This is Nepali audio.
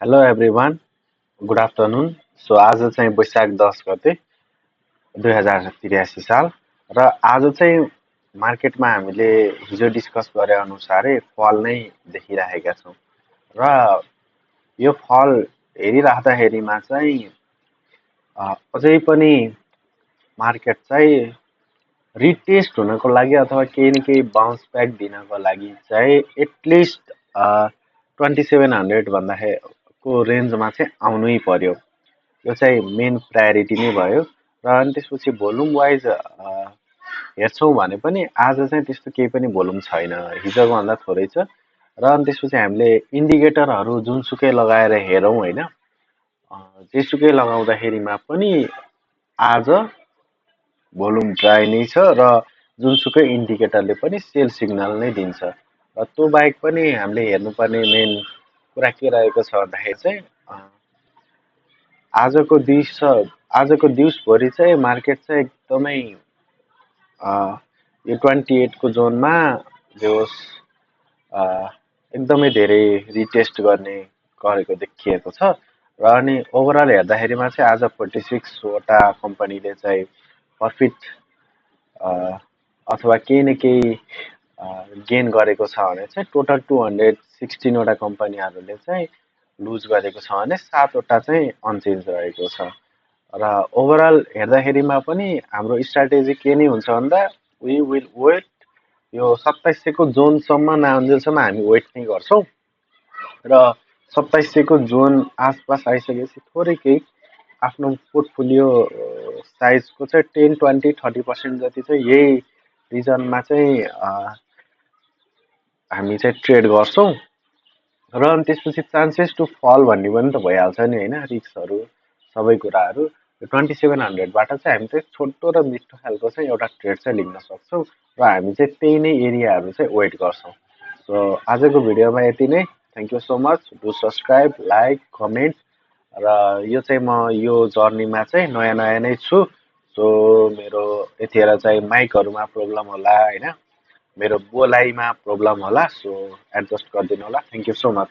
Hello everyone, good afternoon. So आज चाहिँ वैशाख 10 गते 2083 साल र आज चाहिँ मार्केटमा हामीले हिजो डिस्कस गरे अनुसारै फल नै देखिरहेका छौँ र यो फल हेरिराख्दाखेरिमा चाहिँ अझै पनि मार्केट चाहिँ रिटेस्ट हुनको लागि अथवा केही न केही बााउन्स ब्याक दिनको लागि चाहिँ एटलिस्ट 2700 भन्दाखेरिको रेन्जमा चाहिँ आउनै पर्यो। यो चाहिँ मेन प्रायोरिटी नै भयो र अनि त्यसपछि भोल्युम वाइज हेर्छौँ भने पनि आज चाहिँ त्यस्तो केही पनि भोल्युम छैन, हिजोको भन्दा थोरै छ। र अनि त्यसपछि हामीले इन्डिकेटरहरू जुनसुकै लगाएर हेरौँ होइन, जेसुकै लगाउँदाखेरिमा पनि आज भोल्युम ड्राई नै छ र जुनसुकै इन्डिकेटरले पनि सेल सिग्नल नै दिन्छ। र त्यो बाहेक पनि हामीले हेर्नुपर्ने मेन कुरा के रहेको छ भन्दाखेरि चाहिँ आजको दिउँसभरि चाहिँ मार्केट चाहिँ एकदमै यो 28 को जोनमा जे होस् एकदमै धेरै रिटेस्ट गर्ने गरेको देखिएको छ। र अनि ओभरअल हेर्दाखेरिमा चाहिँ आज 46वटा कम्पनीले चाहिँ प्रफिट अथवा केही न केही गेन गरेको छ भने चाहिँ टोटल 216वटा कम्पनीहरूले चाहिँ लुज गरेको छ भने 7वटा चाहिँ अनचेन्ज रहेको छ। र ओभरअल हेर्दाखेरिमा पनि हाम्रो स्ट्राटेजी के नै हुन्छ भन्दा वी विल वेट, यो 2700को जोनसम्म नआउन्जेलसम्म हामी वेट नै गर्छौँ र 2700को जोन आसपास आइसकेपछि थोरै केही आफ्नो पोर्टफोलियो साइजको चाहिँ 10, 20, 30% जति चाहिँ यही रिजनमा चाहिँ हामी चाहिँ ट्रेड गर्छौँ। र अनि त्यसपछि चान्सेस टु फल भन्ने पनि त भइहाल्छ नि होइन, रिक्सहरू सबै कुराहरू। 2700बाट चाहिँ हामी चाहिँ छोटो र मिठो खालको चाहिँ एउटा ट्रेड चाहिँ लिन सक्छौँ र हामी चाहिँ त्यही नै एरियाहरू चाहिँ वेट गर्छौँ। सो आजको भिडियोमा यति नै। Thank you so much. Do subscribe, like, comment. र यो चाहिँ म यो जर्नीमा चाहिँ नयाँ नयाँ नै छु। सो मेरो यतिखेर चाहिँ माइकहरूमा प्रब्लम होला होइन, मेरो बोलाइमा प्रब्लम होला, सो एडजस्ट गरिदिनु होला। Thank you so much.